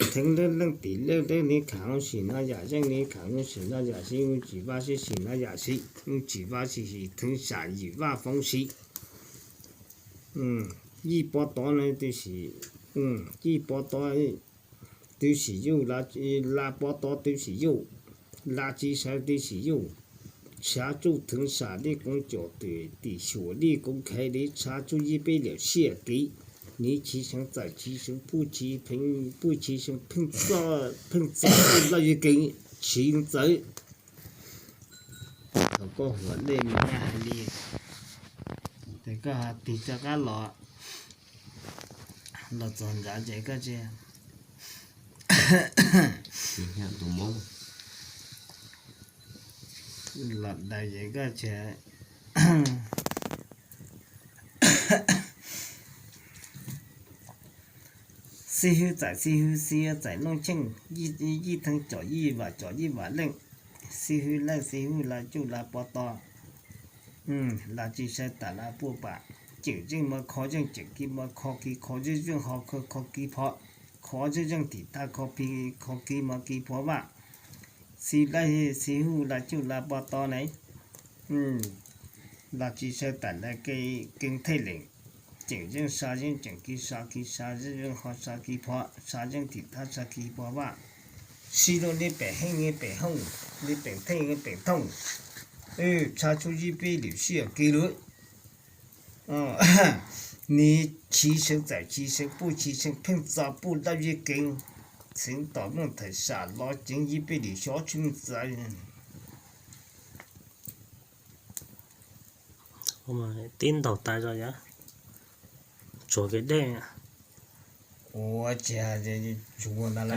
Theev leej leej tim leej leej ni kham sim no yam zeej ni kham sim no yam si, tsis vaj si sim no yam si, tsis vaj si sim theev sam yim vaj foob si. Yij pov tod na twb sim, yij pov tod twb sim yuj, la pov tod twb sim yuj, la tsis sawv twb sim yuj. Tshav tsuj theev sam li koov caum twm tim xyuam li koov khaiv li, tshav tsuj yij peb liam siab kev. Niv tsis seev txawm tsis seev puj tsis pheej, puj tsis seev pheej txo, pheej txo puj laj yig kev tsis txawv. Thaum koj huam dej mas koj hais li, ces koj tig rov qab los, los txog nrad ces koj tsis los daws ces koj tsis xib hwb txais xib hwb, xib hwb txais looj cheej, yij theev com yij vam com yij vam leej, xib hwb leej xib hwb la tsuj la pov tod, la tsis sawv tam la puj pam, ceem zeej mov kho zeej, ceem kiv mov kho kiv, kho zeej zeej ho kho kiv phov, kho zeej zeej tim thaj kho kiv mov kiv phov vaj, xib hwb la tsuj la pov tod ne, la tsis sawv tam la kev thej leem, ceem zeej sa zeej, ceem kiv sa kiv, sa zeej zeej ho sa kiv phov, sa zeej tim thaj sa kiv phov vaj, sib luaj li pem heej li pem hooj, li pem thej li pem thooj, tshav tsuj yij peb liam siab kev lawm. Niv tsis seev txawm tsis seev puj tsis seev pheej txo puj laj yig kev, txheev tom muaj thawm sam los ceev yij peb liam xyov tsis txawv. Tib ntaus tas zog yom, tsuag kev dej. Ua tsis tsuag na la.